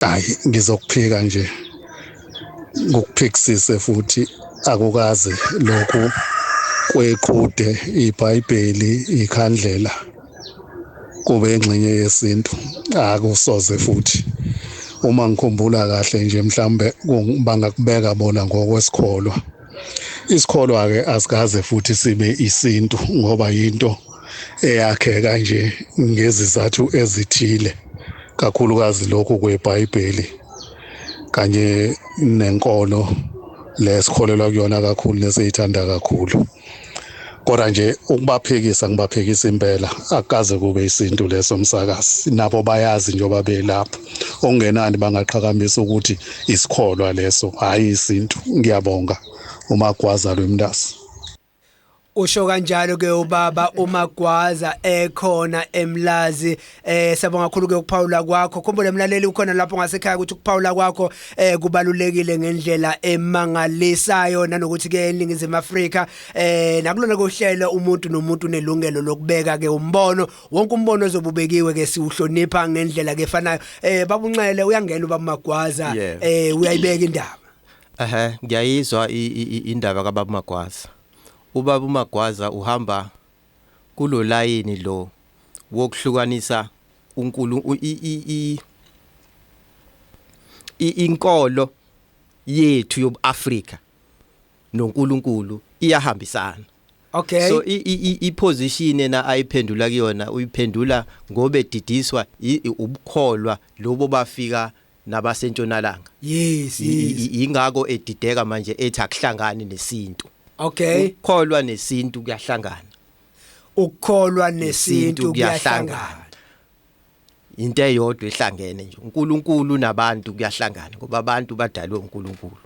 Hayi, ngizokuphika nje, ngikuphikisise futhi. Akukaze lokhu kweqhude, iBhayibheli, ikhandlela kube ingxenye yesintu, akusoze futhi. Uma ngikhumbula kahle nje, mhlambe bangakubeka bona ngokwesikholwa. Isikholwa ke asikaze futhi sibe isintu, ngoba yinto eyakheka nje ngezizathu ezithile, kakhulukazi lokhu kweBhayibheli kanye nenkolo lesikholelwa kuyona kakhulu nesiyithanda kakhulu. Kodwa nje ukubaphikisa, ngibaphikisa impela, akukaze kube isintu leso, msakazi. Nabo bayazi njengoba belapho, okungenani bangaqhakamisa ukuthi isikholwa leso, hayi isintu. Ngiyabonga, uMagwaza lwemntasi. Usho kanjalo ke ubaba uMagwaza ekhona eMlazi. Sabonga kakhulu ke ukuphawula kwakho. Khumbula emlaleli ukhona lapho ngasekhaya ukuthi ukuphawula kwakho kubalulekile ngendlela emangalisayo, nanokuthi ke eNingizimu Afrika nakulona kuhlelo umuntu nomuntu unelungelo lokubeka ke umbono. Wonke umbono ozobubekiwe ke siuhlonipha ngendlela ke efanayo. Babunxele, uyangena ubaba Magwaza, uyayibeka indaba. Ehhe, ngiyayizwa indaba kababa Magwaza. Ubaba uMagwaza uhamba kulo layini lo wokuhlukanisa uNkulu inkolo yethu yobuAfrika noNkulunkulu iyahambisana. So i position yena ayiphendula kuyona, uyiphendula ngobe didiswa ubukholwa lobo bafika nabasentshonalanga. Ingako edideka manje ethi akuhlangani nesintu. Ukukholwa nesintu kuyahlangana. Ukukholwa nesintu kuyahlangana. Into eyodwa ehlangene nje, uNkulunkulu nabantu kuyahlangana, ngoba abantu badalwe uNkulunkulu.